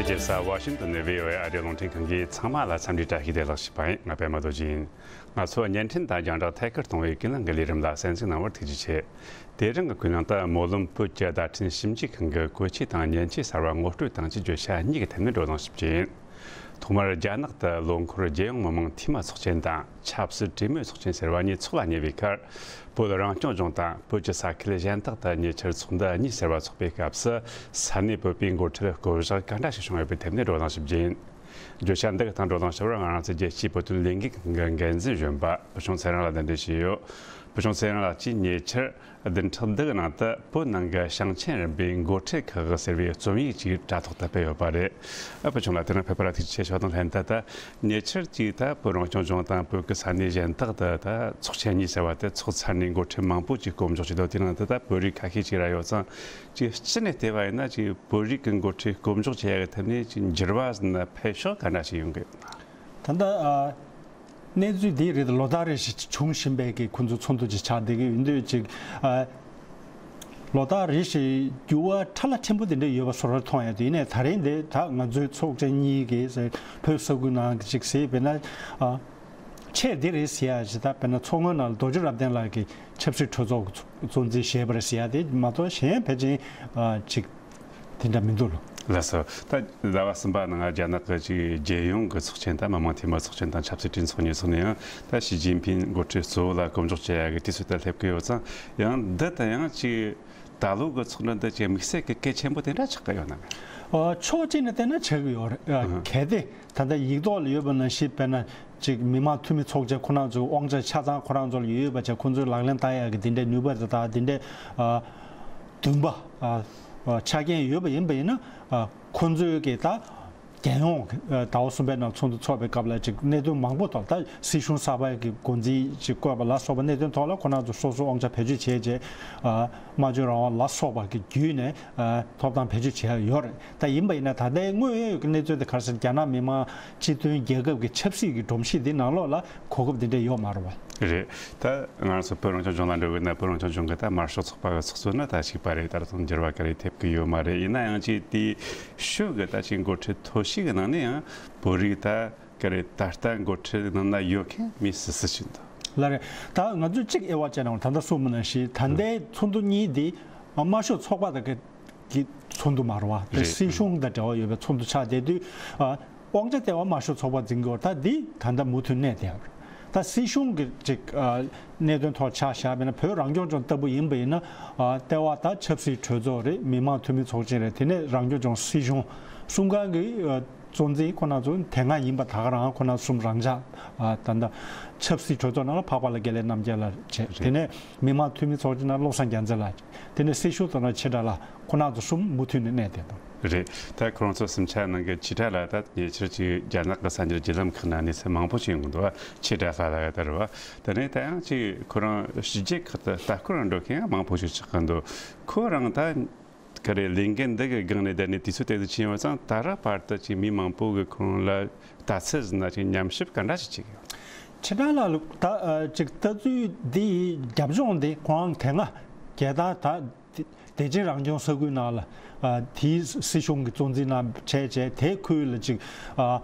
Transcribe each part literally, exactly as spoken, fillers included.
རྒྱལ་ས་ཝ་ཤིང་ཏོན་ནས་བྷི་ཨོ་ཨེ་ཨ་རིའི་རླུང་འཕྲིན་ཁང་གིས་ཚང་མ་ལ་འཚམས་འདྲི་བཀྲ་ཤིས་བདེ་ལེགས་ཞུས་པ་ཡིན། ང་པད་མ་རྡོ་རྗེ་ཡིན། ང་ཚོ་བརྙན་འཕྲིན་དང་རྒྱང་བསྒྲགས་ཐད་ཀར་གཏོང་བའི་ཀུན་གླེང་གི་ལས་རིམ་ལ་གསན་གཟིགས་གནང་བར་ཐུགས་རྗེ་ཆེ། དེ་རིང་གི་ཀུན་གླེང་དུ་སྨོན་ལམ་བོད་ཀྱི་བརྡ་འཕྲིན་ཞིབ་འཇུག་ཁང་གི་བཀོལ་ཆས་དང་མཉེན་ཆས་གསར་བ་ངོ་སྤྲོད་དང་བཅས་བརྗོད་བྱ་གཉིས་ཀྱི་ཐད་ནས་བགྲོ་གླེང་ཞིབ་ཅིང་། ཐོག་མར་རྒྱ་ནག་ཏུ་ལོ་འཁོར་རྒྱལ་ཡོངས་མི་དམངས་འཐུས་མི་ཚོགས་ཆེན་དང་ཆབ་སྲིད་གྲོས་མོལ་ཚོགས་ཆེན་ཟེར་བ་གཉིས་ཚོགས་ལ་ཉེ་བའི་ཁར། བོད་རང་སྐྱོང་ལྗོངས་དང་བོད་ཀྱི་ས་ཁུལ་གཞན་དག་ཏུ་ཉེ་ཆར་ཚོགས་འདུ་གཉིས་ཟེར་བ་ཚོགས་པའི་སྐབས་སུ་ས་གནས་བོད་པའི་འགོ་ཁྲིད་བསྐོ་གཞག་ག་འདྲ་ཞིག་བྱུང་ཡོད་པའི་ཐད་ནས་བགྲོ་གླེང་ཞིབ་ཅིང་། བརྗོད་བྱ་འདི་གི་སྟེང་བགྲོ་གླེང་ཞུ་བར་ང་རང་ཚོའི་རྒྱལ་སྤྱིའི་བོད་དོན་ལས་འགུལ་ཁང་གི་འགན་འཛིན་གཞོན་པ་བུ་ཆུང་ཚེ་རིང་ལགས་གདན་འདྲེན་བྱས་ཡོད། བུ་ཆུང་ཚེ་རིང་ལགས་ཀྱིས་ཉེ་ཆར་བདུན་ཕྲག་འདི་གི་ནང་དུ་བོད་ནང་གི་ཞིང་ཆེན་རིམ་པའི་འགོ་ཁྲིད་ཁག་ཟེར་བའི་རྩོམ་ཡིག་ཅིག་དྲ་ཐོག་ཏུ་སྤེལ་ཡོད་པ་རེད། ཨ། བུ་ཆུང་ལགས་དེ་རིང་ཕེབས་པ་ལ་ཐུགས་རྗེ་ཆེ་ཞུ་དང་ལྷན་དུ། ད་ཉེ་ཆར་གྱི་ད་བོད་རང་སྐྱོང་ལྗོངས་དང་བོད་ཀྱི་ས་གནས་གཞན་དག་ཏུ་ད་ཚོགས་ཆེན་གཉིས་ཟེར་བ་དེ་ཚོགས་ཚར་ནས་འགོ་ཁྲིད་མང་པོ་ཅིག་བསྐོ་འཇོག་བྱས་འདུག་དེ་ནང་དུ་ད་བོད་རིགས་ཁ་ཤས་ཅིག་ར་ཡོད་ཙང་། ཅིག་སྤྱི་ནས་བལྟས་པ་ཡིན་ན་ཅིག་བོད་རིགས་ཀྱི་འགོ་ཁྲིད་བསྐོ་འཇོག་བྱེད་ཡག་གི་ཐད་ནས་ཅིག་འགྱུར་བ་ཟེར་ན་འཕེལ་ཕྱོགས་ག་འདྲ་ཞིག་ཡོང་གི་ཡོད་ན། ད་ལྟ་ཨ། གནས་ཚུལ་འདི་རེད། ལོ་ལྟར་རེ་བཞིན་བྱུང་བཞིན་པའི་གི་ཁོང་ཚོ་ཚོགས་འདུ་ཅིག་ཆགས་བསྡད་ཀྱི་ཡོད་འདུག་ཅིག་ཨ། ལོ་ལྟར་རེ་བཞིན་འགྱུར་བ་ཕྲ་ལ་ཕྲན་བུ་དེ་འདྲ་ཡོད་པ་བཟོ་འདྲ་མཐོང་ཡ་དེ། ཡིན་ནའི་ད་རིང་འདི་ད་ང་ཚོའི་ཚོགས་ཆེན་གཉིས་ཀྱི་བོད་ས་ཁུལ་ནང་གི་ཅིག་ཟེར་བས་ན། ཨ། ཆེས་འདི་རེད་ཟེར་ཡ་ཅིག་ད་དཔེར་ན་མཚོ་སྔོན་ནང་ལ་རྡོ་རྗེ་རབ་བརྟན་ལགས་ཀྱིས་ཆབ་སྲིད་གྲོས་ཚོགས་གཙོ་འཛིན་བྱས་པ་རེད་ཟེར་ཡ་དེ་མ་གཏོགས་གཞན་ཕལ་ཆེར་ཨ། ཅིག་དེ་འདྲ་མི་འདུག་ལོ། ལགས་སོ། ད་ཟླ་བ་གསུམ་པ་ནང་རྒྱ་ནག་གི་ཅིག་རྒྱལ་ཡོངས་ཀྱི་ཚོགས་ཆེན་དང་མི་དམངས་འཐུས་མི་ཚོགས་ཆེན་དང་ཆབ་སྲིད་གྲོས་ཚོགས་གཉིས་ཚོགས་ནས་ཡང་ད་ཞི་ཅིན་ཕིང་འགོ་ཁྲིད་གཙོ་བོ་ལ་བསྐོ་འཇོག་བྱེད་ཡ་གི་དུས་ཚོད་དེ་སླེབས་ཀྱི་ཡོད་ཙང་། ཡང་འདི་ད་ཡང་ཅིག་ད་ལོ་གི་ཚོགས་འདུ་འདི་ཅིག་དམིགས་བསལ་གྱི་གལ་ཆེན་པོ་དེ་འདྲ་ཆགས་ཀྱི་ཡོད་ན་མེད། ཨ། ཕྱོགས་གཅིག་ནས་བལྟས་ན་ཆགས་ཀྱི་ཡོད་རེད། ཨ། ཨ། གལ་ཏེ་ད་ལྟ་ཡིག་ཐོག་ལ་ཡོད་པ་ནང་བཞིན་དཔེར་ན། ཅིག་མི་དམངས་འཐུས་མི་ཚོགས་ཆེན་ཁོ་རང་ཚོའི་དབང་ཆ་ཆ་ཚང་ཁོ་རང་ཚོ་ལ་ཡོད་པ་བྱས། ཁོ་ཚོའི་ལག་ལེན་བསྟར་ཡག་གི་དེ་འདྲའི་ནུས་པ་དེ་དག་དེ་འདྲའི་ཨ། འདུན་པ་ཨ། ཨ། ཆ་རྐྱེན་ཡོད་པ་ཡིན་པ་ཡིན་ན། ཨ། ཁོ་ཚོའི་གི་ད་རྒྱལ་ཡོངས་ཨ། ཟླ་བ་གསུམ་པའི་ནང་ཚོགས་འདུ་ཚོགས་པའི་སྐབས་ལ་ཅིག་གནད་དོན་མང་པོ་ཐོག་ད་སྲིད་གཞུང་གསར་པ་གི་འགོ་འཛིན་ཅིག་བསྐོས་པ་ལ་སོགས་པ་གནད་དོན་ཐོག་ལ་ཁོ་རང་ཚོ་སོ་སོའི་དབང་ཆ་བེད་སྤྱོད་བྱས་རྗེས། ཨ། སྨྲ་བརྗོད་རང་དབང་ལ་སོགས་པ་གི་བརྒྱུད་ནས་ཨ། ཐོབ་ཐང་བེད་སྤྱོད་བྱས་ཡོད་རེད། ད་ཡིན་པ་ཡིན་ན་ད་ལྟའི་དངོས་ཡོད་ཀྱི་གནས་ཚུལ་དེ་ག་རེ་ཟེར། རྒྱ་ནག་མི་དམངས་སྤྱི་མཐུན་རྒྱལ་ཁབ་ཀྱི་ཆབ་སྲིད་ཀྱི་སྒྲོམ་གཞི་འདི་ནང་ལོགས་ལ་གོ་སྐབས་འདི་འདྲ་ཡོད་མ་རེད་བ། རེད། ད་ང་རང་ཚོ་བོད་རང་སྐྱོང་ལྗོངས་ལ་འགྲོ་གི་ན། བོད་རང་སྐྱོང་ལྗོངས་ཀྱི་ད་དམར་ཤོག་ཚོགས་པ་གི་ཚོགས་གཙོ་ནི་ད་གཅིག་པ་རེད། ད་རུང་འགྱུར་བ་ག་རེ་ཐེབས་ཀྱི་ཡོད་མ་རེད། ཡིན་ན་ཡང་ཅིག་དེའི་ཤུགས་ཀྱིས་ད་ཅིག་འགོ་ཁྲིད་མཐོ་ཤོས་ཀྱི་ནང་ནས་ཡང་བོད་རིགས་ད་ག་རེ་ད་ལྟ་འགོ་ཁྲིད་ནང་ན་ཡོད་མཁན་མི་སུ་སུ་ཞིག་འདུག་ལགས་རེད། ད་ང་ཚོས་གཅིག་དབྱེ་བ་བྱས་ན། ད་ལྟ་གསུངས་པ་ནང་བཞིན་ད་ལྟའི་ཚོགས་འདུ་གཉིས་འདི་དམར་ཤོག་ཚོགས་པ་དང་གི་གི་ཚོགས་འདུ་མ་རེད་བ། དེ་རེད། སྲིད་གཞུང་དང་འབྲེལ་བ་ཡོད་པའི་ཚོགས་འདུ་ཆགས་བསྡད་དུས། ཨ། དབང་ཆ་ལྟེ་བ་དམར་ཤོག་ཚོགས་པ་འཛིན་གྱི་ཡོད་རེད། ད་འདི་ད་ལྟ་མུ་མཐུད་གནས་བསྡད་ཡོད་རེད། ད་སྲིད་གཞུང་གི་ཅིག་ཨ། གནད་དོན་ཐོག་ཆ་བཞག་པ་ཡིན་ན། བོད་རང་སྐྱོང་ལྗོངས་ལྟ་བུ་ཡིན་པ་ཡིན་ན། ཨ། ལྟེ་བ་ད་ཆབ་སྲིད་གྲོས་ཚོགས་རེད། མི་དམངས་འཐུས་མི་ཚོགས་ཆེན་རེད། དེ་ནས་རང་སྐྱོང་ལྗོངས་སྲིད་གཞུང་གསུམ་ཀ་གི་ཨ། གཙོ་འཛིན་ཁོ་ན་ཚོ་དེ་སྔ་ཡིན་པ་ད་ག་རང་ཁོ་ན་གསུམ་རང་འཇགས། ཨ། ད་ལྟ་ཆབ་སྲིད་གྲོས་ཚོགས་ནང་ལ་འཕགས་པ་ལགས་དགེ་ལེགས་རྣམ་རྒྱལ་ལགས་བྱས། རེད། དེ་ནས་མི་དམངས་འཐུས་མི་ཚོགས་ཆེན་ནང་བློ་བཟང་རྒྱལ་མཚན་ལགས། དེ་ནས་སྲིད་གཞུང་ཚོ་ནང་ཆེ་དགྲ་ལགས། ཁོ་རང་ཚོ་གསུམ་མུ་མཐུད་ནས་གནས་བསྡད་འདུག་རེད། ད་ཁོ་རང་ཚོ་གསུམ་ཆ་ནང་གི་ཆེ་དགྲ་ལགས་ད་ཉེ་ཆར་གྱི་རྒྱ་ནག་གི་གསར་འགྱུར་བརྒྱུད་ལམ་ཁག་ནང་གནས་ཚུལ་མང་པོ་ཞིག་ཡོང་གི་འདུག་ཆེ་དགྲ་ལྷ་ལགས་ད་རེད་བ། དེ་ནས་ད་ཡང་ཅིག་ཁོ་རང་ཕྱི་རྒྱལ་ཁག་ཏུ་ལྟ་སྐོར་འགྲོ་མཁན་ཡང་མང་པོ་ཞིག་ཆགས་ཀྱི་འདུག་ཁོ་རང་ད་ག་རེ་ལས་འགན་འདི་གི་སྒང་ནས་བསྡད་ནས་དུས་ཚོད་དེ་ཚོ་ཕྱིན་ཡོད་ཙང་། ད་རག་བར་དུ་ཅིག་མི་མང་པོ་གི་ཁོ་རང་ལ་ལྟ་ཚུལ་ཟེར་ན་ཅིག་ཉམས་ཞིབ་ག་འདྲ་ཞིག་བྱེད་ཀྱི་ཡོད། ཆེ་དགྲ་ལགས་ལ་ད་ཨ། ཅིག་ལྟ་ཚུལ་འདི་རྒྱབ་ལྗོངས་འདི་ཁོ་རང་དེ་སྔ་རྒྱལ་དར་ད་བདེ་ཆེན་རང་སྐྱོང་ས་ཁུལ་ནང་ལ། ཨ། དེའི་སྲིད་གཞུང་གི་གཙོ་འཛིན་ནང་བྱས་བྱས་དེ་ཁུལ་ལ་ཅིག་ཨ།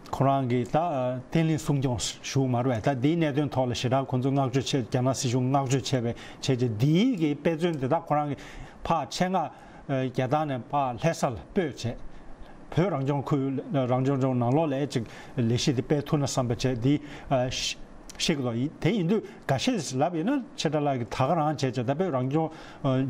ཁོ་རང་གིས་ད་ཨ། བརྟན་ལྷིང་སྲུང་སྐྱོང་ཞུ་མ་རུ་བས། ད་འདིའི་གནད་དོན་ཐོག་ལ་ཞེ་དྲག་ཁོ་ཚོས་བསྔགས་བརྗོད་བྱས། རྒྱ་ནག་སྲིད་གཞུང་བསྔགས་བརྗོད་བྱས་པའི་བྱས་བྱས་འདིའི་གི་དཔེ་མཚོན་དེ་དག་ཁོ་རང་གིས་ཕར་ཆེད་མངགས་ཨ། རྒྱལ་དར་ནས་ཕར་ལྷ་སར་སྤོས་བྱས། བོད་རང་སྐྱོང་ཁུལ་རང་སྐྱོང་ལྗོངས་ནང་ལོགས་ལ་ཅིག་ལས་གཞི་དེ་སྤེལ་ཐུབ་ན་བསམ་པ་བྱས། འདི་ཨ། ཤི་ཤིག་ལོ་ཡིན། དེ་ཡིན་དུས་འགའ་ཤས་ལབ་ཡིན་ན། ཆེ་དགྲ་ལགས་ཀྱིས་ད་ག་རང་བྱས་བྱས་ད་བོད་རང་སྐྱོང་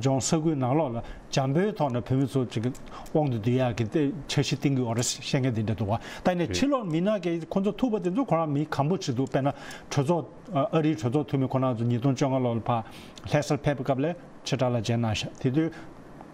ལྗོངས་ས་ཁུལ་ནང་ལོགས་ལ་འཇམ་པོའི་ཐོག་ནས་བོད་མི་ཚོ་ཅིག་དབང་དུ་བསྡུ་ཡག་གི་དེ་འཆར་གཞི་བཏིང་གི་ཡོད་རེད་བཤད་མཁན་དེ་འདྲ་འདུག་བ། ད་ནས་ཕྱི་ལོགས་མི་སྣ་གིས་ཁོ་ཚོ་ཐུག་པ་དེ་ཚོ་ཁོ་རང་མི་གང་པོ་ཅིག་འདུག་དཔེར་ན་གྲོས་ཚོགས་ཨ་རིའི་གྲོས་ཚོགས་འཐུས་མི་ཁོ་རང་ཚོ་ཉིས་སྟོང་བཅོ་ལྔ་ལོར་ཕར་ལྷ་སར་ཕེབས་པའི་སྐབས་ལ་ཆེ་དགྲ་ལགས་མཇལ་གནང་ཤག་དེ་དུས་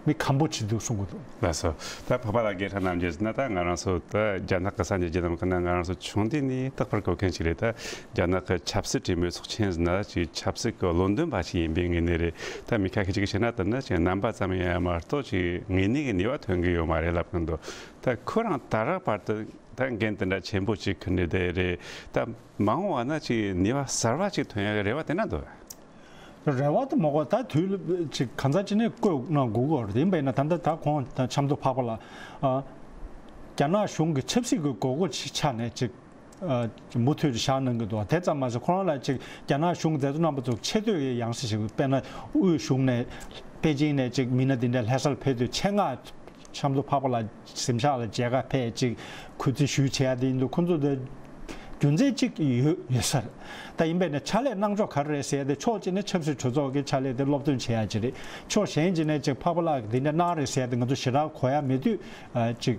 མི་གང་པོ་ཅིག་འདུག་གསུང་གི་འདུག་ལགས་སོ། ད་འཕགས་པ་ལགས་དགེ་ལེགས་རྣམ་རྒྱལ་ཟེར་ན། ད་ང་རང་ཚོ་ད་རྒྱ་ནག་གི་གསར་འགྱུར་བརྒྱུད་ལམ་ཁག་ནང་ང་རང་ཚོ་ཆུང་དུས་ནས་རྟག་པར་གོ་མཁན་ཞིག་རེད། ད་རྒྱ་ནག་གི་ཆབ་སྲིད་གྲོས་མོལ་ཚོགས་ཆེན་ཟེར་ན་ཅིག་ཆབ་སྲིད་ཀྱི་བློ་འདོན་པ་ཞིག་ཡིན་པའི་ངོས་ནས་རེད། ད་མི་ཁ་ཤས་ཅིག་གིས་བཤད་ན། ད་ནི་ཅིག་རྣམ་པ་ཙམ་ཡིན་ཡ་མ་གཏོགས་ཅིག་ངོས་ནས་ཀྱི་ནུས་པ་ཐོན་གྱི་ཡོད་མ་རེད་ལབ་ཀྱི་འདུག་ད་ཁོ་རང་ད་རག་བར་དུ་ད་འགན་དེ་འདྲ་ཆེན་པོ་ཅིག་ཁུར་ནས་བསྡད་རེད། ད་མ་འོངས་པ་ན་ཅིག་ནུས་པ་གསར་བ་ཅིག་ཐོན་ཡ་གི་རེ་བ་དེ་འདྲ་འདུག་རེ་བ་དེ་མ་གོ། ད་དུས་ལ་ཅིག་གང་ཚ་ཅི་ནས་བཀོད་གནང་དགོས་ཀྱི་རེད། ཡིན་པ་ཡིན་ན་ད་ལྟ་ད་ཁོང་ད་ཆབ་མདོ་འཕགས་པ་ལགས། ཨ། རྒྱ་ནག་གཞུང་གི་ཆབ་སྲིད་ཀྱི་དགོས་མཁོ་ཆ་ནས་ཅིག་ཨ་མུ་མཐུད་དུ་བཞག་གནང་གི་འདུག་དེ་ཙམ་མ་ཟད་ཁོ་རང་ལ་ཅིག་རྒྱ་ནག་གཞུང་མཛད་གཙོ་རྣམ་པ་ཚོ་ཆེ་བསྟོད་ཀྱི་ཡང་སྲིད་ཞིག་དཔེར་ན་དབུས་གཞུང་ནས་པེ་ཅིང་ནས་ཅིག་མི་སྣ་འདི་འདྲ་ལྷ་སར་ཕེབས་དུས་ཆེད་མངགས་ཆབ་མདོ་འཕགས་པ་ལ་གཟིམ་ཤག་ལ་མཇལ་ཁ་ཕེབས་ཅིག་གུས་བརྩི་ཞུས་བྱས་ཡ་དེ་ཡིན་འདུག་ཁོ་ཚོ་དེ་རྒྱུ་མཚན་གཅིག་ཡོད་ཡོད་ས་རེད། ད་ཡིན་པས་ན་ཕྱག་ལས་གནང་ཕྱོགས་ག་རེ་རེད་ཟེར་ཡ་དེ་ཕྱོགས་གཅིག་ནས་ཆབ་སྲིད་གྲོས་ཚོགས་ཀྱི་ཕྱག་ལས་དེ་སློབ་སྟོན་བྱེད་ཡ་ཅིག་རེད། ཕྱོགས་གཞན་གཅིག་ནས་ཅིག་འཕགས་པ་ལགས་ཀྱིས་འདི་འདྲ་གནང་རེད་ཟེར་ཡ་དེ་ང་ཚོ་ཞེ་དྲག་གོ་ཡ་མེད་དུས་ཨ་ཅིག་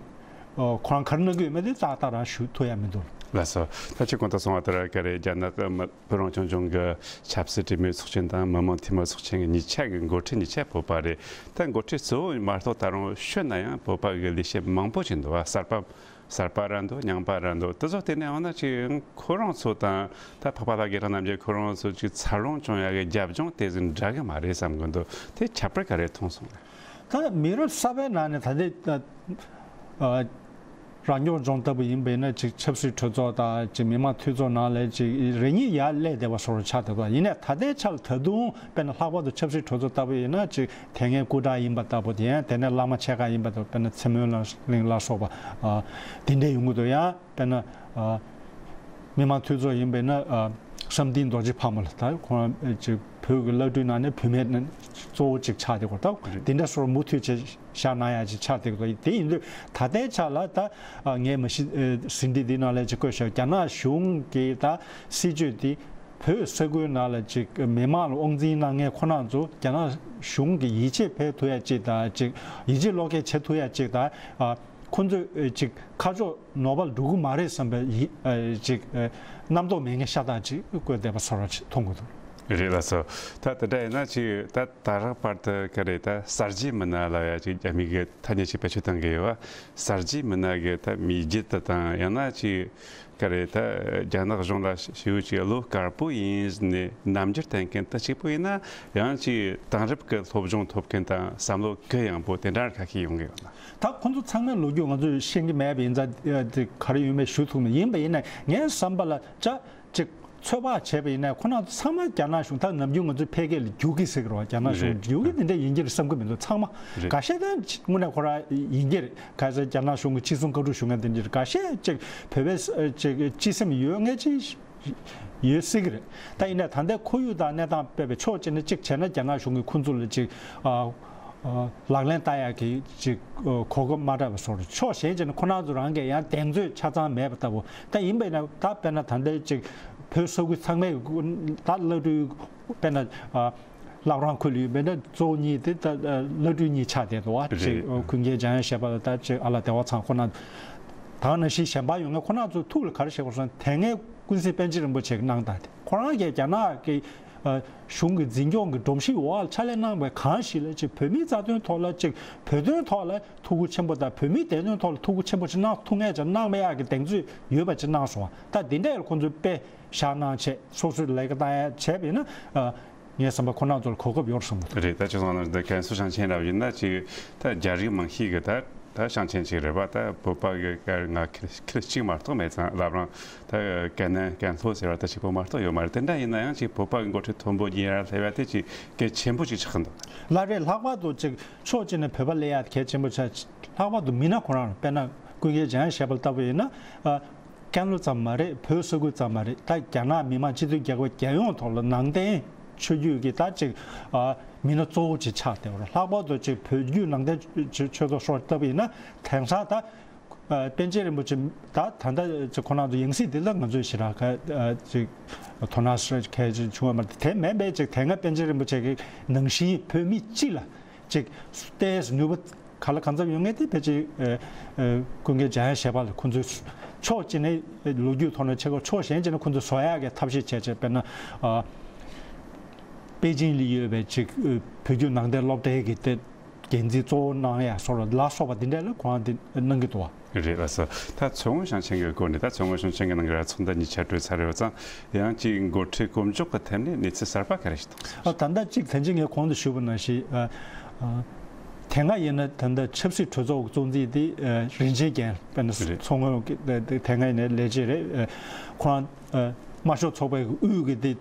ཨོ་ཁོ་རང་ག་རེ་གནང་གི་ཡོད་མེད་དེ་ཏག་ཏག་རང་ཞུ་ཐུབ་ཡ་མི་འདུག་ལགས་སོ། ད་ཅི་གོང་དུ་གསུངས་པ་ལྟར་ག་རེ་རྒྱ་ནག་གི་མི་བོད་རང་སྐྱོང་ལྗོངས་ཀྱི་ཆབ་སྲིད་འཐུས་མི་ཚོགས་ཆེན་དང་མི་དམངས་འཐུས་མི་ཚོགས་ཆེན་གྱི་གཉིས་ཆ་གི་འགོ་ཁྲིད་གཉིས་ཆ་བོད་པ་རེད། ད་འགོ་ཁྲིད་གཙོ་བོ་མ་གཏོགས་ད་རུང་ཤོད་ན་ཡང་བོད་པ་གི་ལས་བྱེད་མང་པོ་ཅིག་འདུག་བ། གསར་པ་གསར་པ་ར་འདུག་རྙིང་པ་ར་འདུག་དེ་ཚོ་བལྟས་ནས་འོ་ན་ཅིག་ཁོ་རང་ཚོ་དང་ད་འཕགས་པ་ལྷ་རྒྱལ་ཁྲང་རྣམ་རྒྱལ་ཁོ་རང་ཚོ་ཅིག་འཚར་ལོངས་བྱུང་ཡག་གི་རྒྱབ་ལྗོངས་དེ་ཟིག་འདྲ་གི་མ་རེད་བསམ་གི་འདུག་དེ་ཁྱད་པར་ག་རེ་མཐོང་སོང་ལ། ད་མི་རབས་གསར་པའི་ནང་ནས་ད་ལྟའི་ཨ་ཨ་རང་སྐྱོང་ལྗོངས་ལྟ་བུ་ཡིན་པས་ན་ཅིག་ཆབ་སྲིད་གྲོས་ཚོགས་དང་ཅིག་མི་དམངས་འཐུས་ཚོགས་ནང་ལ་ཅིག་རེ་གཉིས་ཡར་སླེབས་བསྡད་པ་སོགས་ཆགས་བསྡད་པ་ཡིན་ནའི་ད་ལྟའི་ཆར་ད་དུང་དཔེར་ན་ལྷག་པར་དུ་ཆབ་སྲིད་གྲོས་ཚོགས་ལྟ་བུ་ཡིན་ན་ཅིག་དེ་སྔའི་སྐུ་དྲག་ཡིན་པ་ལྟ་བུ་དེ་ཡང་དེ་ནས་བླ་མ་ཆེ་ཁག་ཡིན་པ་ལྟ་བུ་དཔེར་ན་ཚེ་སྨོན་གླིང་ལ་སོགས་པ་ཨ་དེ་འདྲས་ཡོང་གི་འདུག་ཡང་དཔེར་ན་ཨ་མི་དམངས་འཐུས་ཚོགས་ཡིན་པས་ན་ཨ་བསམ་གཏན་རྡོ་རྗེ་ཕག་མོ་ལ་ད་ཁོང་ཅིག་བོད་ཀྱི་བླ་སྤྲུལ་ནང་ནས་བུད་མེད་གཙོ་བོ་ཅིག་ཆགས་བསྡད་ཀྱི་ཡོད་རེད། ད་དེ་འདྲ་སོགས་མུ་མཐུད་བྱས་བཞག་གནང་ཡག་ཅིག་ཆགས་བསྡད་ཀྱི་ཡོད་རེད། དེ་ཡིན་དུས་ད་ལྟའི་ཆ་ལ་ད་ངས་མ་གཞི་ཟིན་བྲིས་འདི་ནང་ལ་ཅིག་བཀོད་བཞག་རྒྱ་ནག་གཞུང་གི་ད་སྲིད་བྱུས་འདི་བོད་ས་ཁུལ་ནང་ལ་ཅིག་མི་མང་ལ་དབང་འཛིན་གནང་མཁན་ཁོ་རང་ཚོ་རྒྱ་ནག་གཞུང་གི་ཡིད་ཆེས་འཕེར་ཐུབ་ཡག་ཅིག་དང་ཅིག་ཡིད་ཆེས་བློ་སྐྱེད་བྱེད་ཐུབ་ཡག་ཅིག་དང་། ཁོ་ཚོས་ཅིག་ཁ་ཕྱོགས་ནོར་བ་ལ་འགྲོ་གི་མ་རེད་བསམ་པའི་ཡི་ཨ་ཅིག་ཨ་རྣམ་རྟོག་མེད་མཁན་ཤ་སྟག་ཅིག་བཀོད་བསྡད་པ་ཚོར་བ་ཅིག་མཐོང་གི་འདུག་རེད་ལགས་སོ། ད་དེ་འདྲ་ཡིན་ན་ཅིག་ད་ད་རག་བར་དུ་ག་རེ་ད་གསར་བརྗེའི་མི་སྣ་ལ་ཡ་ཅིག་རྒྱ་མི་གི་ཐ་སྙད་ཅིག་བེད་སྤྱོད་གཏོང་གི་ཡོད་བ། གསར་བརྗེའི་མི་སྣ་གི་ད་མི་རྒྱུད་དུ་དང་ཡང་ན་ཅིག་ག་རེ་ད་རྒྱ་ནག་གཞུང་ལ་ཞེ་པོ་ཅིག་བློ་དཀར་པོ་ཡིན་ནས་རྣམ་འགྱུར་བསྟན་མཁན་ད་གཅིག་པོ་ཡིན་ན་ཡང་ཅིག་དེང་རབས་ཀྱི་སློབ་སྦྱོང་ཐོབ་མཁན་དང་བསམ་བློ་གུ་ཡངས་པོ་དེ་འདྲ་ཁ་ཤས་ཡོང་གི་ཡོད་ན། ད་ཁོང་ཚོ་ཚང་མའི་ལོ་རྒྱུས་ང་ཚོས་ཤེས་ཀྱི་མེད་པ་ཡིན་ཙང་དེ་ག་རེ་ཡོད་མེད་ཞུ་ཐུབ་མེད། ཡིན་པ་ཡིན་ན་ངའི་བསམ་པ་ལ་ཅག་ཅིག་ཚོད་དཔག་བྱས་པ་ཡིན་ན་ཁོ་རང་ཚོ་ཚང་མ་རྒྱ་ནག་གཞུང་ད་ནམ་རྒྱུན་ང་ཚོས་ཕལ་སྐད་ལ་རྒྱུག་གི་ཟེར་གི་རེད་བ། རྒྱ་ནག་གཞུང་རེད། རྒྱུག་གི་དེ་འདྲ་ཡིན་གྱི་རེད་བསམ་གི་མི་འདུག་ཚང་མ་རེད། འགའ་ཤས་ད་དངོས་གནས་ཁོ་རང་ཡིན་གྱི་རེད། ག་ཚོད་རྒྱ་ནག་གཞུང་གི་ཕྱི་སྲུང་བཀའ་འཁྲུལ་ཞུ་མཁན་དེ་འདྲ་རེད། འགའ་ཤས་ཅིག་བོད་པའི་ཅིག་སྤྱི་སེམས་ཡོད་མཁན་ཅིག་ཡོད་སྲིད་ཀྱི་རེད། ད་ཡིན་ནའི་ད་ལྟའི་ཁོར་ཡུག་དང་གནས་སྟངས་དཔེ་བའི་ཕྱོགས་གཅིག་ནས་གཅིག་བྱས་ན་རྒྱ་ནག་གཞུང་གིས་ཁོ་ཚོ་ལ་གཅིག་ཨ་ཨ་ལག་ལེན་བསྟར་ཡག་གི་གཅིག་ཨ་གོ་སྐབས་མ་རག་པའི་བཟོ་འདྲ། ཕྱོགས་གཞན་གཅིག་ནས་ཁོ་རང་ཚོ་རང་གིས་ཡང་གདེང་ཚོད་ཆ་ཚང་མེད་པ་ལྟ་བུ། ད་ཡིན་པས་ན་ད་དཔེར་ན་ད་ལྟའི་གཅིག་བོད་ས་ཁུལ་ཚང་མའི་ད་བླ་སྤྲུལ་དཔེར་ན་ཨ་བླ་བྲང་ཁུལ་ཡོད་པས་ན་གཙོ་བོ་གཉིས་དེ་ད་ཨ་བླ་སྤྲུལ་གཉིས་ཆགས་བསྡད་འདུག་བ། རེད། གཅིག་ཨ་ཀུན་མཁྱེན་འཇམ་དབྱངས་བཞད་པ་ལ་ད་གཅིག་ཨ་ལགས་བདེ་བ་ཚང་ཁོ་ན་ད་ག་ནང་བཞིན་གཞན་པ་ཡོད་མཁན་ཁོ་རང་ཚོ་ཐུགས་ལ་ག་རེ་བཞེས་དགོས་སོང་དེ་སྔའི་ཀུན་གཟིགས་པཎ་ཆེན་རིན་པོ་ཆེ་གིས་གནང་སྟངས་དེ་ཁོ་རང་གིས་རྒྱ་ནག་གི་ཨ་གཞུང་གི་འཛིན་སྐྱོང་གི་སྒྲོམ་གཞི་འོག་ལ་ཕྱག་ལས་གནང་བའི་གང་ཞིག་ལ་ཅིག་བོད་མིའི་རྩ་དོན་ཐོག་ལ་ཅིག་བོད་དོན་ཐོག་ལ་ཐུགས་ཁུར་ཆེན་པོ་དང་བོད་མིའི་བདེ་དོན་ཐོག་ལ་ཐུགས་ཁུར་ཆེན་པོ་ཅིག་གནང་ཐུབ་མཁན་ཅིག་གནང་མེད་ཡག་གི་གདེང་ཚོད་ཡོད་པ་ཅིག་གནང་སོང་བ། ད་འདི་འདྲ་ལ་ཁོང་ཚོས་དཔེ་བཞག་གནང་བྱས་སོ་སོའི་ལས་ཀ་བཏང་ཡ་བྱས་པ་ཡིན་ན་ཨ། ངའི་བསམ་པ་ཁོ་རང་ཚོར་གོ་སྐབས་ཡོད་བསམ་གི་འདུག་རེད། ད་ཅི་སོང་ན་འདི་ཀན་སུའུ་ཞིང་ཆེན་རབ་ཡིན་ན་ཅིག་ད་རྒྱ་རིགས་མང་ཤོས་ཀྱི་ད་ད་ཞིང་ཆེན་ཅིག་རེད་པ། ད་བོད་པ་གི་ང་ཁིར་ཁིར་གཅིག་མ་གཏོགས་མེད་ཙང་། བླ་བྲང་ད་ཀན་ནན་ཀན་ལྷོ་ཟེར་བ་ད་གཅིག་པོ་མ་གཏོགས་ཡོད་མ་རེད། དེ་འདྲ་ཡིན་ན་ཡང་ཅིག་བོད་པ་གི་འགོ་ཁྲིད་མཐོན་པོ་གཉིས་ར་སླེབས་ཡ་དེ་ཅིག་གལ་ཆེན་པོ་ཅིག་ཆགས་འདུག་ལགས་རེད། ལྷག་པར་དུ་ཅིག་ཕྱོགས་གཅིག་ནས་བོད་པ་སླེབས་ཡ་གལ་ཆེན་པོ་ཆགས། ལྷག་པར་དུ་མི་སྣ་ཁོ་རང་རེད། དཔེར་ན་ཀུན་མཁྱེན་འཇམ་དབྱངས་བཞད་པ་ལྟ་བུ་ཡིན་ན་ཨ། ཀན་ལྷོ་ཙམ་མ་རེད། བོད་ས་ཁུལ་ཙམ་མ་རེད། ད་རྒྱ་ནག་མི་དམངས་སྤྱི་མཐུན་རྒྱལ་ཁབ་རྒྱལ་ཡོངས་ཐོག་ལ་ནང་བསྟན་ཆོས་བརྒྱུད་ཀྱི་ད་ཅིག་ཨ་མི་སྣ་གཙོ་བོ་ཅིག་ཆགས་བསྡད་པ་རེད། ལྷག་པར་དུ་ཅིག་བོད་བརྒྱུད་ནང་བསྟན་ཆོས་ཆོས་ཚོགས་སོགས་ལྟ་བུ་ཡིན་ན་དེང་སང་ད་ཨ་པཎ་ཆེན་རིན་པོ་ཆེ་ད་ད་ལྟ་ཅིག་ཁོ་རང་ཚོ་ཡང་སྲིད་འདི་ལ་ང་ཚོས་ཞེ་དྲག་ག་ཨ་ཅིག་དོ་སྣང་གལ་ཆེ་བྱུང་བ་མ་རེད། དེ་མིན་པའི་ཅིག་དེ་སྔ་པཎ་ཆེན་རིན་པོ་ཆེ་གི་ནང་བཞིན་བོད་མི་སྤྱི་ལ་ཅིག་ཏོག་ཙམ་ནུས་པ་ག་ལ་གང་འཚམ་ཡོད་མཁན་དེ་ཕལ་ཆེར་ཨ་ཨ་ཀུན་མཁྱེན་འཇམ་དབྱངས་བཞད་པ་ལ་ཁོང་ཚོས་ཕྱོགས་གཅིག་ནས་ལོ་རྒྱུས་ཐོག་ནས་བྱེད་དགོས། ཕྱོགས་གཞན་གཅིག་ནས་ཁོང་ཚོས་བཟོ་ཡག་གི་ཐབས་ཤེས་བྱས་བྱས། དཔེར་ན་ཨ་པེ་ཅིང་ལ་ཡོད་པའི་ཅིག་ཨ་བོད་བརྒྱུད་ནང་བསྟན་སློབ་གྲྭའི་གི་དེ་འགན་འཛིན་གཙོ་བོ་གནང་ཡག་སོགས་ལ་ལ་སོགས་པ་འདི་འདྲ་ལ་ཁོང་དེ་གནང་གི་འདུག་བ། རེད་ལགས་སོ། ད་མཚོ་སྔོན་ཞིང་ཆེན་གྱི་སྐོར་ནས། ད་མཚོ་སྔོན་ཞིང་ཆེན་གྱི་ནང་གི་ར་ཚོགས་འདུ་གཉིས་ཆ་གྲོལ་ཚར་ཡོད་ཙང་། ཡང་ཅིག་འགོ་ཁྲིད་སྐོར་འཇོག་གི་ཐད་ནས་གནས་ཚུལ་གསར་པ་ག་རེ་ཞིག་འདུག་ཨ་ད་ལྟ་གཅིག་དེ་རིང་ངས་གོང་དུ་ཞུས་པ་ནང་བཞིན་ཨ་ཨ་དེ་སྔ་ཡིན་ན་ད་ལྟ་ཆབ་སྲིད་གྲོས་ཚོགས་ཀྱི་གཙོ་འཛིན་དེ་ཨ་རིན་ཆེན་རྒྱལ། དཔེར་ན་རེད། མཚོ་སྔོན་གྱི་དེ་དེ་སྔ་ཡིན་ན་ལས་བྱེད་རེད། ཨ་ཁོ་རང་ཨ་དམར་ཤོག་ཚོགས་པའི་དབུས་ཀྱི་དེ་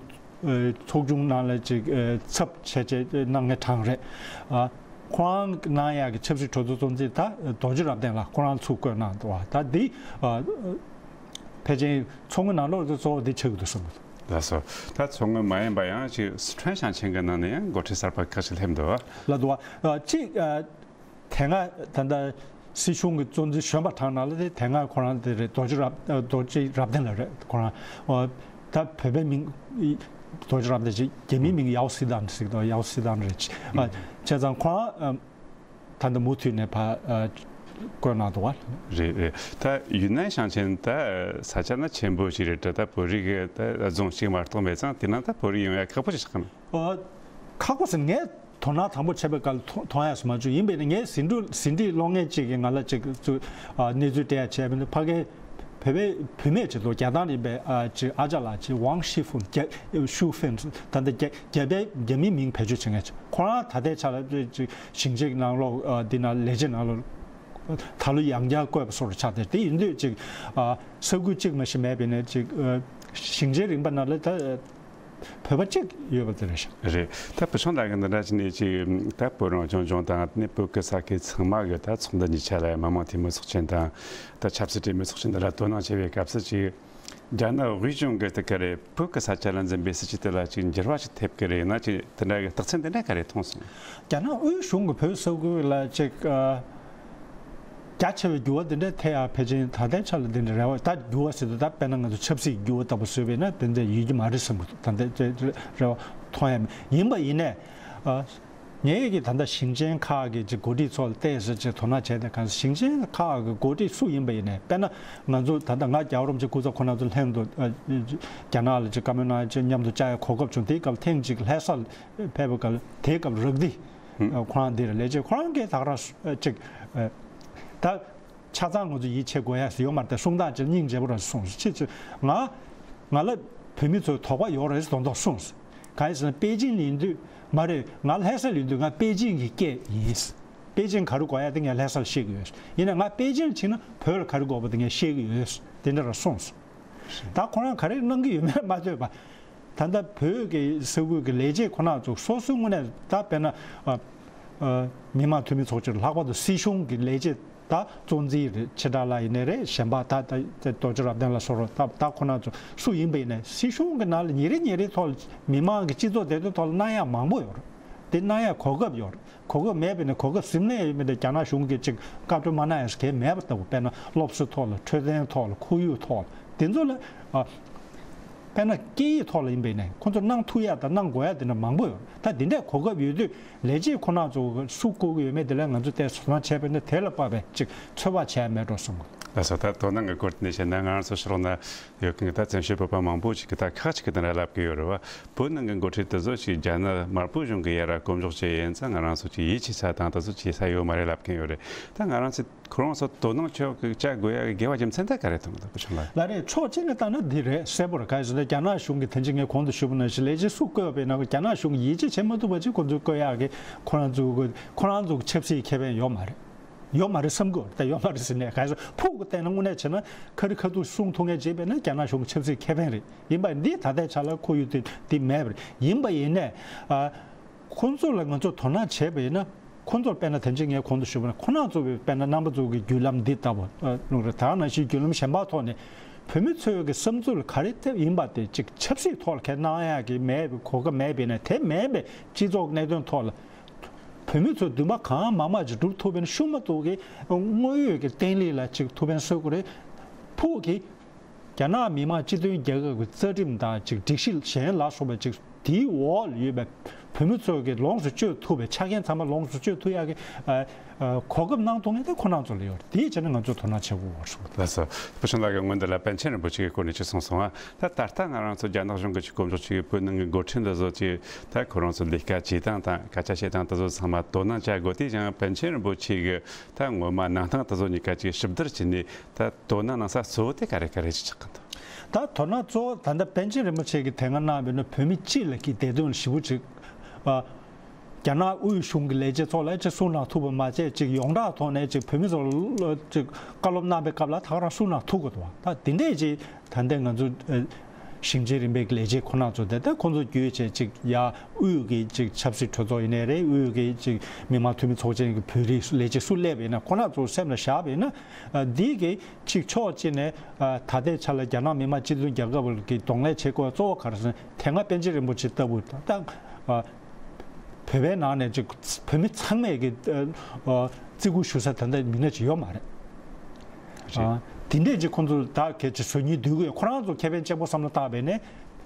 ཚོགས་ཆུང་ནང་ལ་ཅིག་ཚབ་བྱས་བྱས་གནང་མཁན་གྲངས་རེད། ཨ་ ཁོ་རང་གནང་ཡག་གི་ཆབ་སྲིད་གྲོས་ཚོགས་གཙོ་འཛིན་ད་རྡོ་རྗེ་རབ་བརྟན་ལགས་ཁོ་རང་ཚུར་བསྐོས་གནང་འདུག་བ། ད་འདི་ཨ་ཕལ་ཆེར་ཚོགས་དངུལ་ནང་ལོགས་ཀྱི་གཙོ་བོ་འདི་ཆགས་ཀྱི་འདུག་བསམ་གྱི་འདུག་ལགས་སོ། ད་ཚོགས་དངུལ་མ་ཡིན་པ་ཡང་ཅིག་སི་ཁྲོན་ཞིང་ཆེན་གྱི་ནང་ནས་ཡང་འགོ་ཁྲིད་གསར་པ་ཁག་ཅིག་སླེབས་འདུག་བ། ལགས་འདུག་བ། ཨ་གཅིག་ཨ་དེ་སྔ་ད་ལྟ་སྲིད་གཞུང་གི་གཙོ་འཛིན་གཞོན་པ་གྲས་ནང་ལ་དེ་དེ་སྔ་ཁོ་རང་དེ་རེད། རྡོ་རྗེ་རབ་རྡོ་རྗེ་རབ་བརྟན་ལགས་རེད། ཁོ་རང་ཨ་ད་བོད་པའི་མིང་རྡོ་རྗེ་རབ་བརྟན་ཅིག་རྒྱ་མིའི་མིང་ཡའོ་སི་ཏན་ཟེར་གྱི་འདུག་ཡའོ་སི་ཏན་རེད། ཨ་བྱས་ཙང་ཁོ་རང་ཨ་ད་ལྟ་མུ་མཐུད་ནས་ཕར་ཨ་བསྐོས་གནང་འདུག་བ། རེད་རེད། ད་ཡུན་ནན་ཞིང་ཆེན་ད་ས་ཆ་ན་ཆེན་པོ་ཞིག་རེད་དྲ། ད་བོད་རིགས་ཀྱི་ད་རྫོང་གཅིག་མ་གཏོགས་མེད་ཙང་དེ་ན་ད་བོད་རིགས་ཡོང་ཡ་ཁག་པོ་ཞིག་ཆགས་ཀྱི་མེད། ཨ་ཁག་པོ་ཟེར་ངས་དོ་སྣང་དང་པོ་བྱས་པའི་སྐབས་ལ་མཐོང་མཐོང་ཡ་ཞིག་མ་བྱུང་། ཡིན་པས་ན་ངས་ཟིན་བྲིས་ཟིན་བྲིས་གློག་བརྙན་གཅིག་གི་ང་ལ་ཅིག་ཚུར་ཨ་གནས་ཚུལ་སྤྲད་ཡ་བྱས་པས་ན་ཕ་གིའི་བོད་པའི་བུད་མེད་ཅིག་འདུག་རྒྱ་ཐང་ཡིན་པའི་ཨ་ཅིག་ཨ་ཅག་ལགས་ཅིག་ཝང་ཤི་ཧྥུན། རྒྱ་ཤུ་ཧྥིན། ད་ལྟ་རྒྱ་རྒྱ་བལ་རྒྱ་མིའི་མིང་བེད་སྤྱོད་བྱེད་མཁན་ཅིག་ཁོ་རང་ད་ལྟའི་ཆ་ལ་ཅིག་ཞིང་ཆེན་གྱི་ནང་ལོགས་ཨ་འདི་ན་ལས་བྱེད་ནང་ལོགས་ད་ལོ་ཡང་བསྐྱར་བསྐོས་པ་སོགས་ཆགས་ཏེ། དེ་ཡིན་དུས་ཅིག་ཨ་ས་ཁུལ་གཅིག་མ་གཏོགས་མེད་པས་ན་ཅིག་ཨ་ཞིང་ཆེན་རིམ་པ་ནང་ལ་ད། བོད་པ་གཅིག་ཡོད་པ་དེ་རེད་ཤག་རེད། ད་བུ་ཆུང་ལགས་ཀྱིས་འདི་འདྲ་བྱས་ནས་ཅིག་ད་བོད་རང་སྐྱོང་ལྗོངས་དང་ནི་བོད་ཀྱི་ས་ཁུལ་ཚང་མ་གི་ད་ཚོགས་འདུ་གཉིས་ཆ་ལ་མི་མང་འཐུས་མི་ཚོགས་ཆེན་དང་ད་ཆབ་སྲིད་གྲོས་མོལ་ཚོགས་ཆེན་འདི་ལ་དོ་སྣང་བྱེད་པའི་སྐབས་སུ་ཅིག་རྒྱ་ནག་དབུས་གཞུང་གི་ད་ག་རེ་བོད་ཀྱི་ས་ཆ་ལ་འཛིན་པའི་སྲིད་བྱུས་དེ་ལ་ཅིག་འགྱུར་བ་ཞིག་ཐེབས་ཀྱི་རེད་ན། ཅིག་དེ་འདྲ་གི་རྟགས་མཚན་དེ་འདྲ་ག་རེ་མཐོང་སོང་། རྒྱ་ནག་དབུས་གཞུང་གིས་བོད་ས་ཁུལ་ལ་ཅིག་ཨ། རྒྱ་ཆེ་བའི་འགྱུར་བ་འདི་འདྲ་ཐེབས་ཡག་ཕལ་ཆེར་ད་ལྟའི་ཆ་ལ་འདི་འདྲ་རེ་བ། ད་འགྱུར་བ་ཟེར་དུས་ད་དཔེར་ན་ང་ཚོ་ཆབ་སྲིད་འགྱུར་བ་ལྟ་བུ་བཟོས་པས་ན་དེ་འདྲ་ཡོད་ཀྱི་མ་རེད་བསམ་གྱི་འདུག་ད་ལྟའི་རེ་བ་མཐོང་ཡ་མེད། ཡིན་པ་ཡིན་ནའི་ཨ་ངས་ཀྱི་ད་ལྟ་ཞིང་ཆེན་ཁག་གི་ཅིག་འགོ་ཁྲིད་ཚོ་ལ་བལྟས་ཟེར་ཅིག་དོ་སྣང་བྱས་ཏེ། གང་ཞིང་ཆེན་ཁག་གི་འགོ་ཁྲིད་སུ་ཡིན་པ་ཡིན་ནའི་དཔེར་ན་ང་ཚོ་ད་ལྟ་ང་རྒྱལ་བ་རིན་པོ་ཆེ་སྐུ་ཚབ་ཁོང་རྣམ་ཚོ་ལྷན་དུ་ཨ་རྒྱ་ནག་ལ་ཅིག་བཀའ་མོལ་གནང་ཡ་ཅིག་མཉམ་དུ་བཅར་ཡ་གོ་སྐབས་བྱུང་། དེའི་སྐབས་ཐེངས་གཅིག་ལྷ་ས་ལ་ཕེབས་པའི་སྐབས་དེའི་སྐབས་རག་སྡེ་ཁོ་རང་འདི་རེད། ལས་བྱེད་ཁོ་རང་གིས་ད་ག་རང་ཅིག་ད་ཆ་ཚང་ང་ཚོ་ཡིད་ཆེས་དགོས་ཡ་ཡོད་མ་རེད། ད་གསུང་སྟངས་ཅིག་སྙིང་རྗེ་པོ་རང་གསུངས་སོང་། ཅིག་ཅིག་ང་ང་ལ་བོད་མི་ཚོས་དོགས་པ་ཡོད་རེད་མདོག་མདོག་གསུངས་སོང་། གང་ཡིན་ཟེར་ན་པེ་ཅིན་ལ་ཡིན་དུས་མ་རེད། ང་ལྷ་ས་ལ་ཡིན་དུས་ང་པེ་ཅིན་གྱི་སྐད་ཡིན། པེ་ཅིན་ག་རེ་དགོས་ཡ་དེ་ངས་ལྷ་ས་ལ་ཤེས་ཀྱི་ཡོད། ཡིན་ན་ང་པེ་ཅིན་ལ་ཕྱིན་ན་བོད་ལ་ག་རེ་དགོས་པ་དེ་ངས་ཤེས་ཀྱི་ཡོད། དེ་འདྲ་རང་གསུངས་སོང་། ད་ཁོ་རང་ག་རེ་གནང་གི་ཡོད་མེད་མ་ལྟོས་པ། ད་ལྟ་བོད་ཀྱི་ས་ཁུལ་གྱི་ལས་བྱེད་ཁོ་ན་ཚོ་སོ་སོའི་ངོས་ནས་ད་དཔེར་ན་ཨ་ཨ་མི་དམངས་འཐུས་མི་ཚོགས་ཆེན་ལྷག་པར་དུ་སྲིད་གཞུང་གི་ལས་བྱེད་ད་གཙོ་འཛིན་རེད། ཕྱི་དྲག་ལ་ཡིན་ནའི་རེད། གཞན་པ་ད་ད་རྡོ་རྗེ་རབ་བརྟན་ལ་སོགས་རོགས་ད་ད་ཁོ་ན་ཚོ་སུ་ཡིན་པ་ཡིན་ནའི་སྲིད་གཞུང་གི་ནང་ལ་ཉིན་རེ་ཉིན་རེའི་ཐོག་ལ་མི་དམངས་ཀྱི་སྤྱི་ཚོགས་བདེ་དོན་ཐོག་ལ་གནང་ཡག་མང་པོ་ཡོད་རེད། དེ་གནང་ཡག་གོ་སྐབས་ཡོད་རེད། གོ་སྐབས་མེད་པས་ན་གོ་སྐབས་ཟིན་ནས་ཡོད་མེད་དེ་རྒྱ་ནག་གཞུང་གིས་ཅིག་བཀའ་འཁྲོལ་མ་གནང་ཡ་ཞིག་གང་ཡང་མེད་པ་ལྟ་བུ། དཔེར་ན་སློབ་གསོའི་ཐོག་ལ། འཕྲོད་བསྟེན་ཐོག་ལ། ཁོར་ཡུག་ཐོག་ལ། དེ་ཚོ་ལ་ཨ་དཔེར་ན་སྐད་ཡིག་ཐོག་ལ་ཡིན་པས་ན་ཁོང་ཚོ་གནང་ཐུབ་ཡ་དང་གནང་དགོས་ཡ་དེ་འདྲ་མང་པོ་ཡོད། ད་དེ་འདྲའི་གོ་སྐབས་ཡོད་དུས་ལས་བྱེད་ཁོ་ན་ཚོ་སུ་བསྐོ་གི་ཡོད་མེད་དེ་ལ་ང་ཚོ་དེ་ཚོ་ཚོད་མ་བྱས་པས་ན་དེ་ལ་དཔག་པའི་ཅིག་ཚོད་དཔག་བྱས་ཡ་མེད་འགྲོ་གསུངས། ལགས་སོ། ད་དོ་སྣང་གི་སྐོར་དེ་ནས་བཤད་ན་ང་རང་ཚོ་ཕྱི་ལོགས་ན་ཡོད་མཁན་གྱི་ད་བཙན་བྱོལ་བོད་པ་མང་པོ་ཞིག་གིས་ད་ཁག་ཅིག་གིས་དེ་འདྲ་ལབ་ཀྱི་ཡོད་རེད་བ། བོད་ནང་གི་འགོ་ཁྲིད་དེ་ཚོ་ཞིག་རྒྱ་ནག་དམར་པོ་གཞུང་གི་ཡ་ར་སྐོམ་འཇོག་བྱས་ཡིན་ཙང་ང་རང་ཚོ་ཅིག་ཡིད་ཆེས་ས་དང་དེ་ཚོ་བྱེད་ས་ཡོད་མ་རེད་ལབ་མཁན་ཡོད་རེད། ད་ང་རང་ཚོ་ཁོ་རང་ཚོ་དོ་སྣང་ཆེ་བ་གི་བྱ་དགོས་ཡ་གི་དགེ་བ་རྒྱུ་མཚན་ད་ག་རེ་མཐོང་གི་འདུག་བུ་ཆུང་ལགས། ལགས་རེད། ཕྱོགས་གཅིག་ནས་བལྟས་ན་འདི་རེད། གསལ་པོ་རེད། ག་རེ་ཟེར་ན་རྒྱ་ནག་གཞུང་གི་དེ་རྗེས་ངས་གོང་དུ་ཞུས་པ་ནང་བཞིན་ལས་བྱེད་སུ་བསྐོས་པ་ཡིན་ན་རྒྱ་ནག་གཞུང་གིས་ཡིད་ཆེས་བྱེད་མ་ཐུབ་པ་ཅིག་ཁོ་ཚོས་བསྐོ་ཡག་གི་ཁོ་རང་ཚོ་གི་ཁོ་རང་ཚོ་གི་ཆབ་སྲིད་ཁེ་ཕན་ཡོད་མ་རེད། ཡོད་མ་རེད་བསམ་གི་ཡོད་རེད། ད་ཡོད་མ་རེད་ཟེར་ནས་ག་རེ་ཟེར། ཕུགས་ཀྱི་སྟེང་ན་དངོས་གནས་བྱས་ན་ཁ་རི་ཁ་ཐུག་གསུང་ཐུབ་མཁན་བྱས་པས་ན་རྒྱ་ནག་གཞུང་གི་ཆབ་སྲིད་ཁེ་ཕན་རེད། ཡིན་པ་འདི་ད་ལྟའི་ཆ་ལ་ཁོར་ཡུག་དེ་འདི་མེད་པ་རེད། ཡིན་པ་ཡིན་ནས་ཨ། ཁོང་ཚོ་ལ་ང་ཚོ་དོ་སྣང་བྱས་པ་ཡིན་ན། ཁོང་ཚོར་དཔེར་ན་དེ་རྗེས་ངས་གོང་དུ་ཞུས་པ་ནང་ཁོང་རྣམ་ཚོ་བའི་དཔེར་ན་རྣམ་པ་ཚོ་གི་བརྒྱུད་ལམ་འདི་ལྟ་བུ་ཨ་ལུང་རེད། ད་ག་ནང་བཞིན་བརྒྱུད་ལམ་གཞན་པ་ཐོག་ནས་བོད་མི་ཚོའི་གི་བསམ་ཚུལ་ག་རེ་ཐེབས་ཡིན་པ་དེ་ཅིག་ཆབ་སྲིད་ཐོག་ལ་གལ་གནང་ཡག་གི་མེད་པའི་གོ་སྐབས་མེད་པས་ན། དེ་མེད་པའི་སྤྱི་ཚོགས་གནད་དོན་ཐོག་ལ་བོད་མི་ཚོས་འདུན་པ་གང་མང་མང་ཅིག་སྒྲུབ་ཐུབ་པས་ན་ཤུགས་མ་གཏོགས་གི་དངོས་ཡོད་ཀྱི་བརྟན་ལྷིང་ལ་ཅིག་ཐུགས་ཕན་གསོས་དགོས་རེད། ཕུགས་ཀྱི་རྒྱ་ནག་མི་དམངས་སྤྱི་མཐུན་རྒྱལ་ཁབ་ཀྱི་རྩ་ཁྲིམས་དང་ཅིག་སྒྲིག་གཞི་གཞན་ལ་སོགས་པ་ཅིག་དེའི་འོག་ལ་ཡོད་པའི་བོད་མི་ཚོ་གི་ལོངས་སུ་སྤྱོད་ཐུབ་པའི་ཆ་རྐྱེན་ཚང་མ་ལོངས་སུ་སྤྱོད་ཐུབ་ཡག་གི་ཨ་ཨ་གོ་སྐབས་གནང་ཐུབ་མཁན་དེ་ཁོ་རང་ཚོ་ལ་ཡོད་རེད། དེའི་ཆ་ནས་ང་ཚོས་དོ་སྣང་བྱེད་དགོས་པ་རེད། ལགས་སོ། བུ་ཆུང་ལགས་ཀྱིས་སྔོན་འདི་ལ་པཎ་ཆེན་རིན་པོ་ཆེ་གི་སྐོར་ནས་ཅིག་གསུངས་སོང་ང་། ད་ད་ལྟ་ང་རང་ཚོ་རྒྱ་ནག་གཞུང་གི་ཅིག་སྐོར་ཅིག་བོད་ནང་གི་འགོ་ཁྲིད་འདི་ཚོ་ཅིག་ད་ཁོ་རང་ཚོ་ལས་ཀ་བྱེད་སྟངས་དང་སྐད་ཆ་བཤད་སྟངས་དེ་ཚོ་ཚང་མ་དོ་སྣང་བྱ་དགོས། དེ་ཡང་པཎ་ཆེན་རིན་པོ་ཆེ་གི་ད་ངོ་མ་གནང་སྟངས་དེ་ཚོ་གཉིས་ཀ་ཅིག་ཞིབ་བསྡུར་བྱས་ནས་ད་དོ་སྣང་གནང་ས་གཙོ་བོ་དེ་ག་རེ་ག་རེ་ཅིག་ཆགས་ཀྱི་འདུག་ད་དོ་སྣང་གཙོ་བོ་ད་ལྟ་པཎ་ཆེན་རིན་པོ་ཆེ་གིས་དེ་སྔ་གནང་བའི་ནི་བོད་མི་སྤྱི་ལ་གི་བདེ་དོན་ལ་ཞེ་པོ་ཅིག་ཨ། རྒྱ་ནག་དབུས་གཞུང་གི་ལས་བྱེད་ཚོ་ལ་ཅིག་གསུང་གནང་ཐུབ་པ་མ་ཟད་ཅིག་ཡོངས་གྲགས་ཐོག་ནས་ཅིག་བོད་མི་ཚོ་ལ་ཅིག་བཀའ་སློབ་གནང་པའི་སྐབས་ལ་ད་ག་རང་གསུང་གནང་ཐུབ་དགོས་འདུག་བ། ད་དེ་འདྲས་ཅིག་ད་ལྟ་ང་ཚོ་ཨ། ཞིང་ཆེན་རིམ་པའི་ལས་བྱེད་ཁོ་ན་ཚོ་དེ་ལྟར་ཁོང་ཚོ་བརྒྱུད་བྱས་ཅིག་ཡ་དབུས་ཀྱི་ཅིག་ཆབ་སྲིད་གྲོས་ཚོགས་ཡིན་ནའི་རེད། དབུས་ཀྱི་ཅིག་མི་དམངས་འཐུས་མི་ཚོགས་ཆེན་གྱི་བོད་རིགས་ལས་བྱེད་སུ་སླེབས་པ་ཡིན་ན་ཁོ་ན་ཚོ་སེམས་ལ་བཞག་པ་ཡིན་ན། འདི་གི་ཅིག་ཕྱོགས་གཅིག་ནས་ད་ལྟའི་ཆ་ལ་རྒྱ་ནག་མི་དམངས་སྤྱི་མཐུན་རྒྱལ་ཁབ་ཀྱི་གདོང་ལེན་བྱེད་དགོས་གཙོ་བོ་ག་རེ་ཟེར་ན། དེ་སྔ་པཎ་ཆེན་རིན་པོ་ཆེ་ལྟ་བུ་ད་བོད་པའི་ནང་ནས་ཅིག་བོད་མི་ཚང་མས་ཀྱི་བརྩི་བཀུར་ཞུ་ས་ད་ལྟ་མི་སྣ་ཅིག་ཡོད་མ་རེད། རེད། དེ་འདྲས་ཅིག་ཁོང་ཚོ་ད་གལ་ཆེ་བཟོ་མྱོང་འདུག་གི་ཡོད། ཁོ་རང་ཚོ་ཁེ་ཕན་གཅིག་པོ་བསམ་བློ་བཏང་བས་ནས།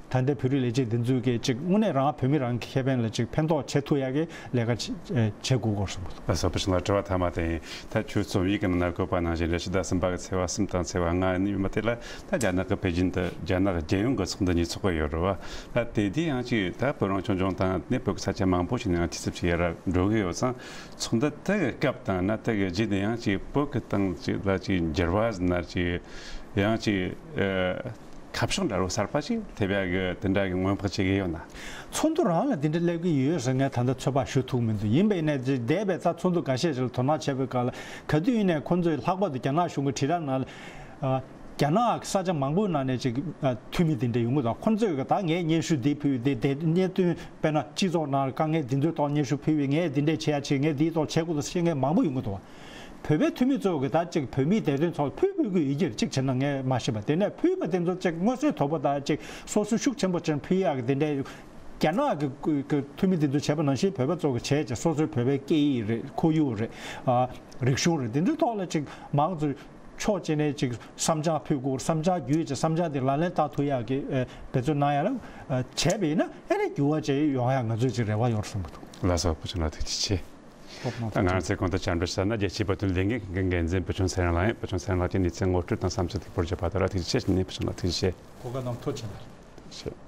ད་ལྟའི་བོད་རིགས་ལས་བྱེད་འདི་ཚོས་ཀྱི་ཅིག་དངོས་གནས་རང་བོད་མི་རང་གི་ཁེ་ཕན་ལ་ཅིག་ཕན་ཐོགས་བྱེད་ཐུབ་ཡག་གི་ལས་ཀ་བྱེད་དགོས་སྐོར་གསུངས་འདུག་ལགས་སོ། བུ་ཆུང་ལགས་དྲི་བ་མཐའ་མ་དེ་ཡིན། ད་ཁྱོད་རྩོམ་ཡིག་གི་ནང་ན་བཀོད་པ་ནང་བཞིན་རེད། ཕྱི་ཟླ་གསུམ་པ་གི་ཚེས་པ་གསུམ་དང་ཚེས་པ་ལྔ་ཡིན་པ་དེ་ལ་ད་རྒྱ་ནག་གི་པེ་ཅིན་དུ་རྒྱ་ནག་རྒྱལ་ཡོངས་ཀྱི་ཚོགས་འདུ་གཉིས་ཚོགས་ཀྱི་ཡོད་རེད་བ། ད་དེ་དུས་ཡང་ཅིག་ད་བོད་རང་སྐྱོང་ལྗོངས་དང་ནས་བོད་ཀྱི་ས་ཆ་མང་པོ་ཞིག་ནས་ཡང་འཐུས་ཚབ་བྱེད་ཡ་ར་འགྲོ་གི་ཡོད་ཙང་། ཚོགས་འདུ་དེ་གི་སྐབས་དང་ན་དེ་གི་རྗེས་ནས་ཡང་ཅིག་བོད་ཀྱི་སྟེང་ཅིག་ལ་ཅིག་འགྱུར་བ་ཟེར་ན་ཅིག་ཡང་ཅིག་ཨ། ཁ་ཕྱོགས་འདྲ་བོ་གསར་པ་ཞིག་ཐེབས་ཡག་གི་དེ་འདྲ་གི་སྔོན་དཔག་བྱེད་ཀྱི་ཡོད་ན། ཚོགས་འདུ་རང་ལ་དེ་འདྲ་སླེབས་ཀྱི་ཡོད་ཟེར་ངས་ད་ལྟ་ཚོད་དཔག་ཞུ་ཐུབ་མི་འདུག་ཡིན་པ་ཡིན་ནའི་འདས་པའི་ད་ཚོགས་འདུ་འགའ་ཤས་ཤིག་ལ་དོ་སྣང་བྱས་པའི་སྐབས་ལ་ག་དུས་ཡིན་ནའི་ཁོང་ཚོས་ལྷག་པར་དུ་རྒྱ་ནག་གཞུང་གི་དྲིལ་བསྒྲགས་ནང་ལ། རྒྱ་ནག་གི་ས་ཆ་མང་པོའི་ནང་ནས་ཅིག་འཐུས་མི་དེ་འདྲ་ཡོང་གི་འདུག་ཁོང་ཚོས་ད་ངས་སྙན་ཞུ་འདི་ཕུལ་དེ་དེ་གནད་དོན་དཔེར་ན་སྤྱི་ཚོགས་ནང་དཀའ་ངལ་འདི་ཚོའི་ཐོག་སྙན་ཞུ་ཕུལ་བས། ངས་འདི་འདྲས་བྱེད་ཡ་བྱེད། ངས་འདིའི་ཐོག་བྱེད་དགོས་འདུག་ཟེར་མཁན་མང་པོ་ཡོང་གི་འདུག་བོད་པའི་འཐུས་མི་ཚོ་གི་ད་ཅིག་བོད་མིའི་བདེ་དོན་ཚོགས་ཕུལ་ཕུལ་གི་ཡོད་ཀྱི་རེད། ཅིག་བྱས་ན་ངས་མ་ཤེས་པ། དེ་ནས་ཕུལ་བ་དེ་ཚོ་ཅིག་མངོན་གསལ་དོད་པོ་དང་ཅིག་སོ་སོའི་ཤུགས་ཆེན་པོ་ཅན་ཕུལ་ཡག་གི་དེ་འདྲའི་རྒྱ་ནག་གི་གི་འཐུས་མི་དེ་ཚོ་བྱས་པ་ནང་བཞིན་བོད་པ་ཚོ་གི་བྱས་ཅིག་སོ་སོའི་བོད་པའི་སྐད་ཡིག་རེད། ཁོར་ཡུག་རེད། ཨ། རིག་གཞུང་རེད། དེ་ཚོའི་ཐོག་ལ་ཅིག་མང་ཚོས་ཕྱོགས་གཅིག་ནས་ཅིག་བསམ་འཆར་ཕུལ་དགོས། བསམ་འཆར་བརྒྱུད་ཅིག་བསམ་འཆར་དེ་ལག་ལེན་བསྟར་ཐུབ་ཡག་གི་འབད་བརྩོན་གནང་ཡག་ལ་བྱས་པ་ཡིན་ན་ཨ་ནི་འགྱུར་བ་ཅིག་ཡོང་ཡག་ང་ཚོས་ཅིག་རེ་བ་ཡོད་བསམ་གི་འདུག་ལགས་སོ། བུ་ཆུང་ལགས་ཐུགས་རྗེ་ཆེ། ང་རང་ཚོའི་གོང་དུ་བཅར་འདྲི་ཞུ་ས་ན་རྒྱལ་སྤྱིའི་བོད་དོན་ལས་འགུལ་ཁང་གི་འགན་འཛིན་བུ་ཆུང་ཚེ་རིང་ལགས་ཡིན། བུ་ཆུང་ཚེ་རིང་ལགས་ཀྱིས་གནས་ཚུལ་ངོ་སྤྲོད་དང་བསམ་ཚུལ་ཐུགས་ཕུལ་བྱས་པ་དེ་ལ་ཐུགས་རྗེ་ཆེ་ཞུ་ནས་བུ་ཆུང་ལགས་ཐུགས་རྗེ་ཆེ། གོ་སྐབས་གནང་ཐུགས་རྗེ་ཆེ།